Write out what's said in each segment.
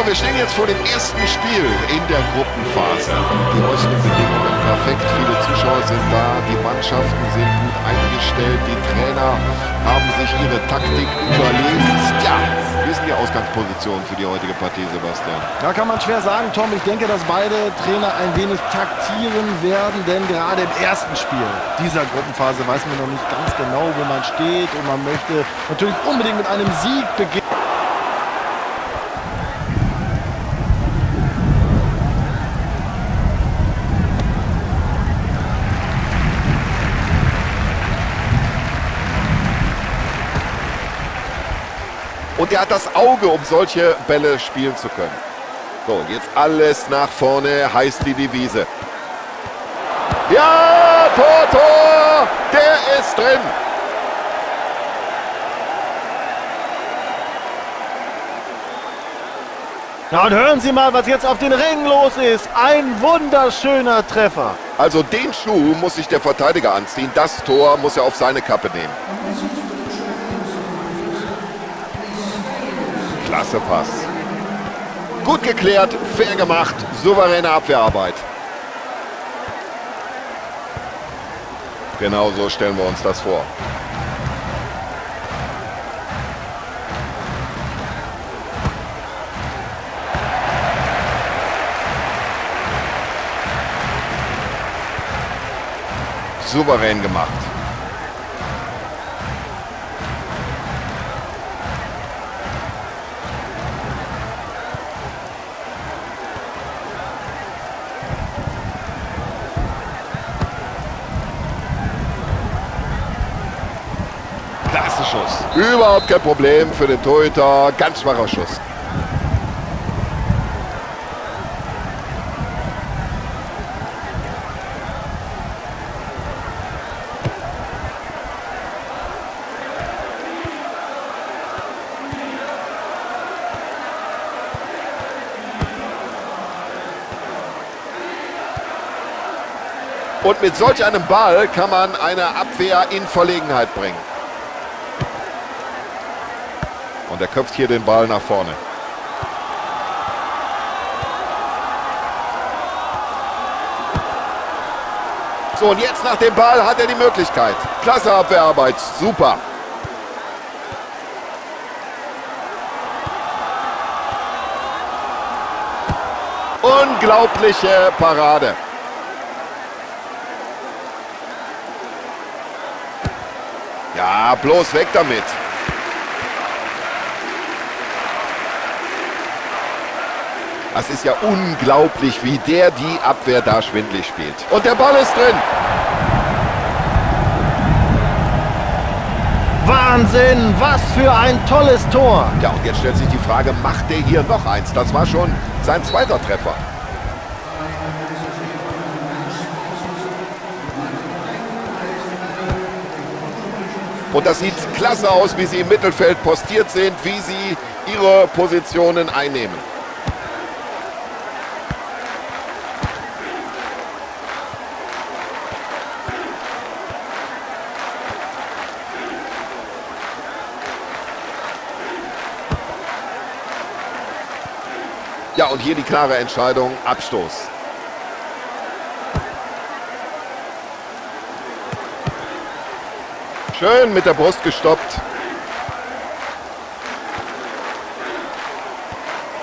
So, wir stehen jetzt vor dem ersten Spiel in der Gruppenphase. Die äußeren Bedingungen perfekt, viele Zuschauer sind da, die Mannschaften sind gut eingestellt, die Trainer haben sich ihre Taktik überlegt. Ja, wie ist denn die Ausgangsposition für die heutige Partie, Sebastian? Da kann man schwer sagen, Tom. Ich denke, dass beide Trainer ein wenig taktieren werden, denn gerade im ersten Spiel dieser Gruppenphase weiß man noch nicht ganz genau, wo man steht, und man möchte natürlich unbedingt mit einem Sieg beginnen. Und er hat das Auge, um solche Bälle spielen zu können. So, jetzt alles nach vorne, heißt die Devise. Ja, Tor, Tor! Der ist drin! Na, und hören Sie mal, was jetzt auf den Rängen los ist. Ein wunderschöner Treffer. Also den Schuh muss sich der Verteidiger anziehen. Das Tor muss er auf seine Kappe nehmen. Klasse Pass. Gut geklärt, fair gemacht, souveräne Abwehrarbeit. Genau so stellen wir uns das vor. Souverän gemacht. Klasse Schuss. Überhaupt kein Problem für den Torhüter. Ganz schwacher Schuss. Und mit solch einem Ball kann man eine Abwehr in Verlegenheit bringen. Und er köpft hier den Ball nach vorne. So, und jetzt nach dem Ball hat er die Möglichkeit. Klasse Abwehrarbeit, super. Unglaubliche Parade. Ja, bloß weg damit. Das ist ja unglaublich, wie der die Abwehr da schwindlig spielt. Und der Ball ist drin. Wahnsinn, was für ein tolles Tor. Ja, und jetzt stellt sich die Frage, macht der hier noch eins? Das war schon sein zweiter Treffer. Und das sieht klasse aus, wie sie im Mittelfeld postiert sind, wie sie ihre Positionen einnehmen. Ja, und hier die klare Entscheidung, Abstoß. Schön mit der Brust gestoppt.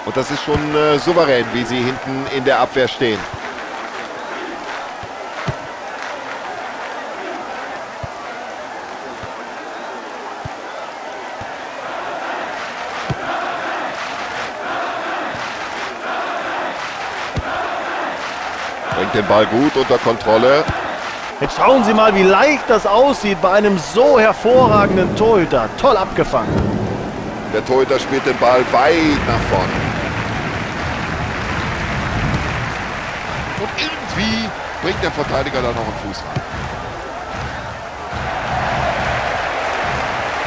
Und das ist schon souverän, wie sie hinten in der Abwehr stehen. Bringt den Ball gut unter Kontrolle. Jetzt schauen Sie mal, wie leicht das aussieht bei einem so hervorragenden Torhüter. Toll abgefangen. Der Torhüter spielt den Ball weit nach vorne. Und irgendwie bringt der Verteidiger da noch einen Fuß rein.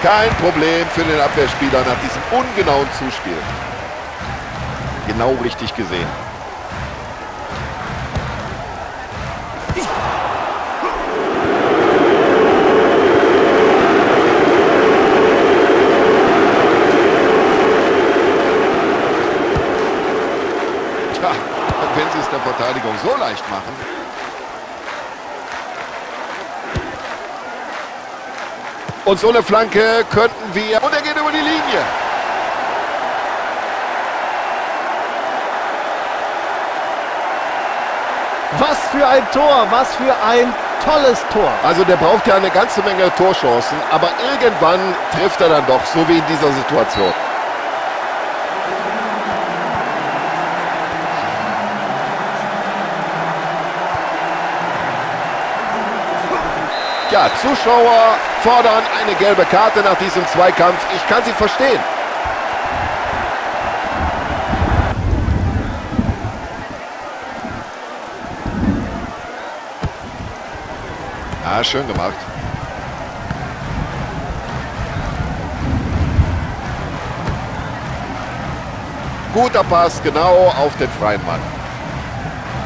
Kein Problem für den Abwehrspieler nach diesem ungenauen Zuspiel. Genau richtig gesehen. so leicht machen. Und so eine Flanke könnten wir... Und er geht über die Linie. Was für ein Tor, was für ein tolles Tor. Also der braucht ja eine ganze Menge Torchancen, aber irgendwann trifft er dann doch, so wie in dieser Situation. Ja, Zuschauer fordern eine gelbe Karte nach diesem Zweikampf. Ich kann sie verstehen. Ja, schön gemacht. Guter Pass, genau auf den freien Mann.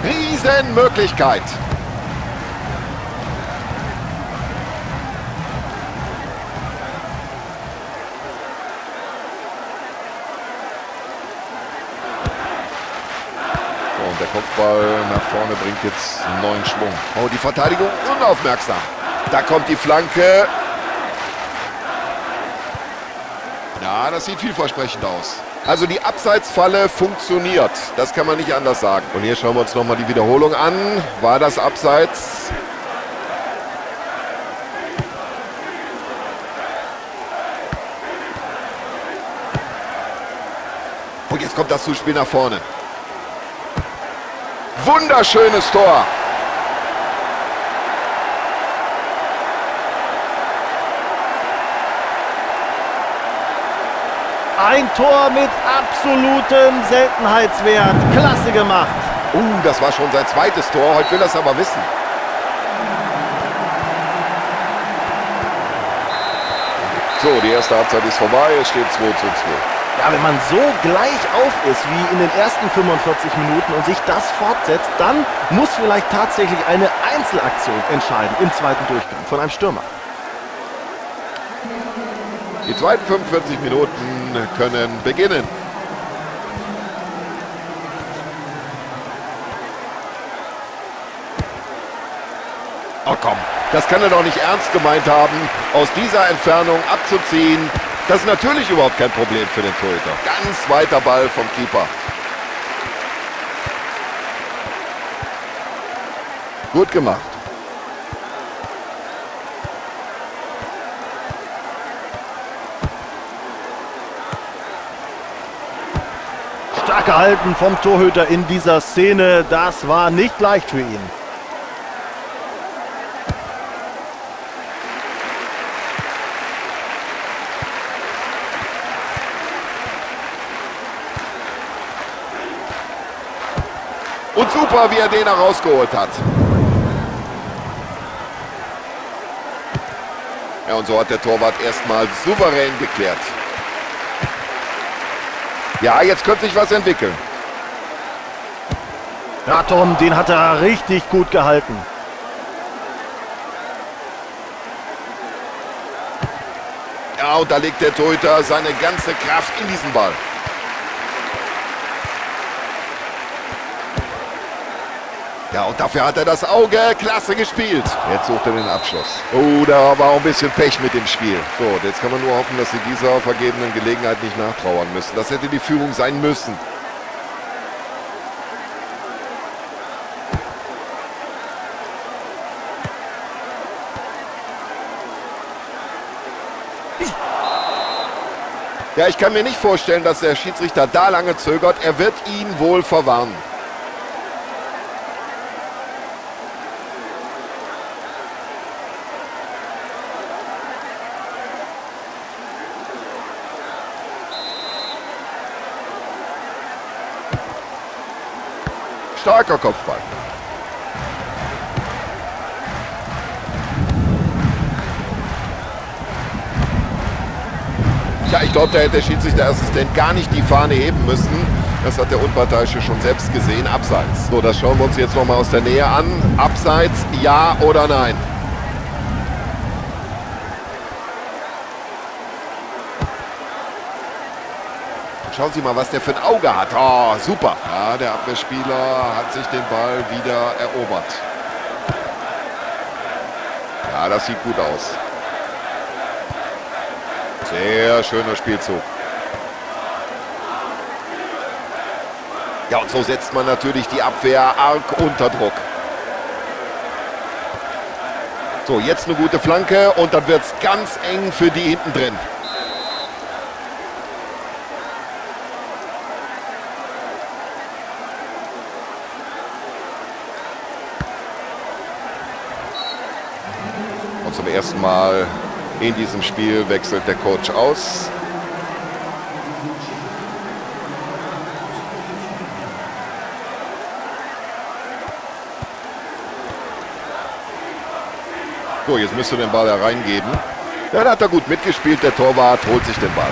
Riesenmöglichkeit. Und der Kopfball nach vorne bringt jetzt neuen Schwung. Oh, die Verteidigung unaufmerksam. Da kommt die Flanke. Ja, das sieht vielversprechend aus. Also die Abseitsfalle funktioniert. Das kann man nicht anders sagen. Und hier schauen wir uns nochmal die Wiederholung an. War das Abseits? Und jetzt kommt das Zuspiel nach vorne. Wunderschönes Tor. Ein Tor mit absolutem Seltenheitswert. Klasse gemacht. Das war schon sein zweites Tor. Heute will er es aber wissen. So, die erste Halbzeit ist vorbei. Es steht 2:2. Ja, wenn man so gleich auf ist wie in den ersten 45 Minuten und sich das fortsetzt, dann muss vielleicht tatsächlich eine Einzelaktion entscheiden im zweiten Durchgang von einem Stürmer. Die zweiten 45 Minuten können beginnen. Oh komm, das kann er doch nicht ernst gemeint haben, aus dieser Entfernung abzuziehen. Das ist natürlich überhaupt kein Problem für den Torhüter. Ganz weiter Ball vom Keeper. Gut gemacht. Stark gehalten vom Torhüter in dieser Szene. Das war nicht leicht für ihn. Und super, wie er den herausgeholt hat. Ja, und so hat der Torwart erstmal souverän geklärt. Ja, jetzt könnte sich was entwickeln. Ja, Tom, den hat er richtig gut gehalten. Ja, und da legt der Torhüter seine ganze Kraft in diesen Ball. Ja, und dafür hat er das Auge. Klasse gespielt. Jetzt sucht er den Abschluss. Oh, da war auch ein bisschen Pech mit dem Spiel. So, und jetzt kann man nur hoffen, dass sie dieser vergebenen Gelegenheit nicht nachtrauern müssen. Das hätte die Führung sein müssen. Ja, ich kann mir nicht vorstellen, dass der Schiedsrichter da lange zögert. Er wird ihn wohl verwarnen. Starker Kopfball. Ja, ich glaube, da hätte der Schiedsrichterassistent gar nicht die Fahne heben müssen. Das hat der Unparteiische schon selbst gesehen. Abseits. So, das schauen wir uns jetzt nochmal aus der Nähe an. Abseits, ja oder nein? Schauen Sie mal, was der für ein Auge hat. Oh, super. Ja, der Abwehrspieler hat sich den Ball wieder erobert. Ja, das sieht gut aus. Sehr schöner Spielzug. Ja, und so setzt man natürlich die Abwehr arg unter Druck. So, jetzt eine gute Flanke und dann wird es ganz eng für die hinten drin. Und zum ersten Mal in diesem Spiel wechselt der Coach aus. So, jetzt müsste den Ball hereingeben. Ja, da hat er gut mitgespielt. Der Torwart holt sich den Ball.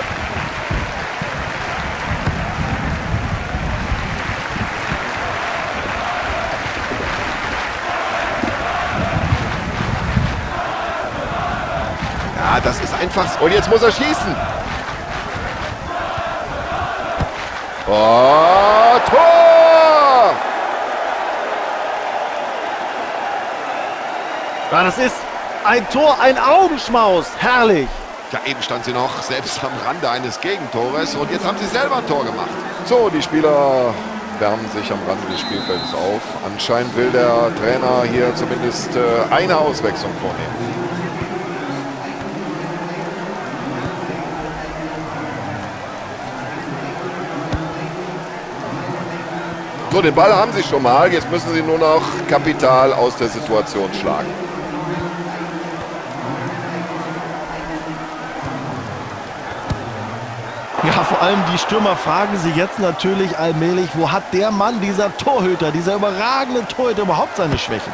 Ja, das ist einfach. Und jetzt muss er schießen. Oh, Tor! Ja, das ist ein Tor, ein Augenschmaus. Herrlich. Ja, eben stand sie noch selbst am Rande eines Gegentores und jetzt haben sie selber ein Tor gemacht. So, die Spieler wärmen sich am Rande des Spielfeldes auf. Anscheinend will der Trainer hier zumindest eine Auswechslung vornehmen. So, den Ball haben sie schon mal. Jetzt müssen sie nur noch Kapital aus der Situation schlagen. Ja, vor allem die Stürmer fragen sich jetzt natürlich allmählich, wo hat der Mann, dieser Torhüter, dieser überragende Torhüter überhaupt seine Schwächen?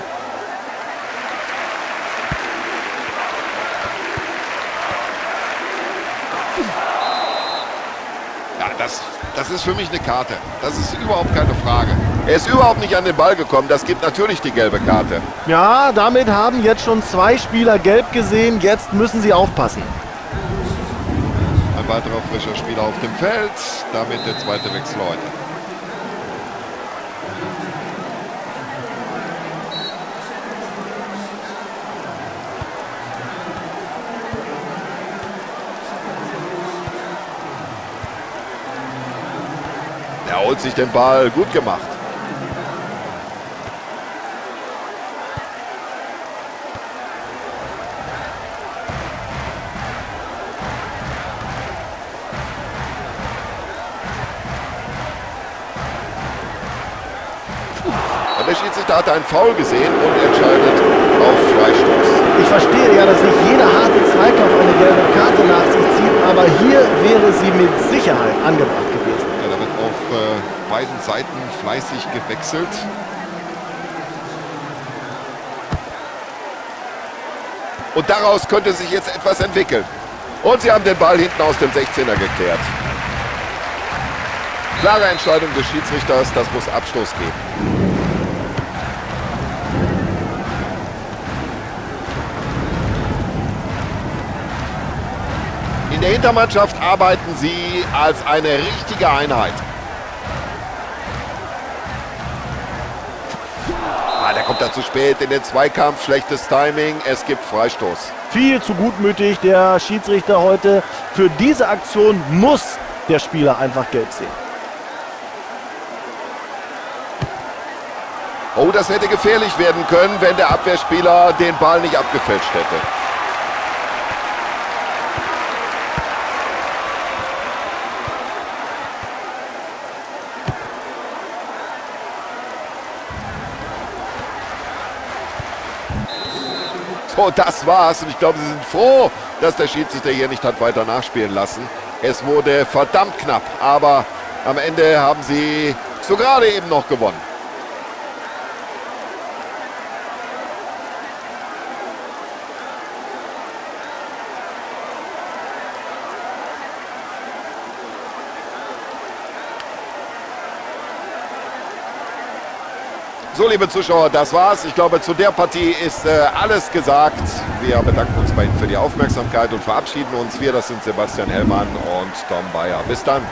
Ja, das ist für mich eine Karte. Das ist überhaupt keine Frage. Er ist überhaupt nicht an den Ball gekommen. Das gibt natürlich die gelbe Karte. Ja, damit haben jetzt schon zwei Spieler gelb gesehen. Jetzt müssen sie aufpassen. Ein weiterer frischer Spieler auf dem Feld. Damit der zweite Wechsel heute. Er holt sich den Ball. Gut gemacht. Und der Schiedsrichter hat einen Foul gesehen und entscheidet auf Freistoß. Ich verstehe ja, dass nicht jeder harte Zweikampf eine gelbe Karte nach sich zieht, aber hier wäre sie mit Sicherheit angebracht gewesen. Ja, da wird auf beiden Seiten fleißig gewechselt. Und daraus könnte sich jetzt etwas entwickeln. Und sie haben den Ball hinten aus dem 16er geklärt. Klare Entscheidung des Schiedsrichters, das muss Abstoß geben. In der Hintermannschaft arbeiten sie als eine richtige Einheit. Ah, der kommt da zu spät in den Zweikampf. Schlechtes Timing. Es gibt Freistoß. Viel zu gutmütig der Schiedsrichter heute. Für diese Aktion muss der Spieler einfach gelb sehen. Oh, das hätte gefährlich werden können, wenn der Abwehrspieler den Ball nicht abgefälscht hätte. So, das war's. Und ich glaube, sie sind froh, dass der Schiedsrichter hier nicht hat weiter nachspielen lassen. Es wurde verdammt knapp, aber am Ende haben sie so gerade eben noch gewonnen. So, liebe Zuschauer, das war's. Ich glaube, zu der Partie ist alles gesagt. Wir bedanken uns bei Ihnen für die Aufmerksamkeit und verabschieden uns. Wir, das sind Sebastian Hellmann und Tom Bayer. Bis dann.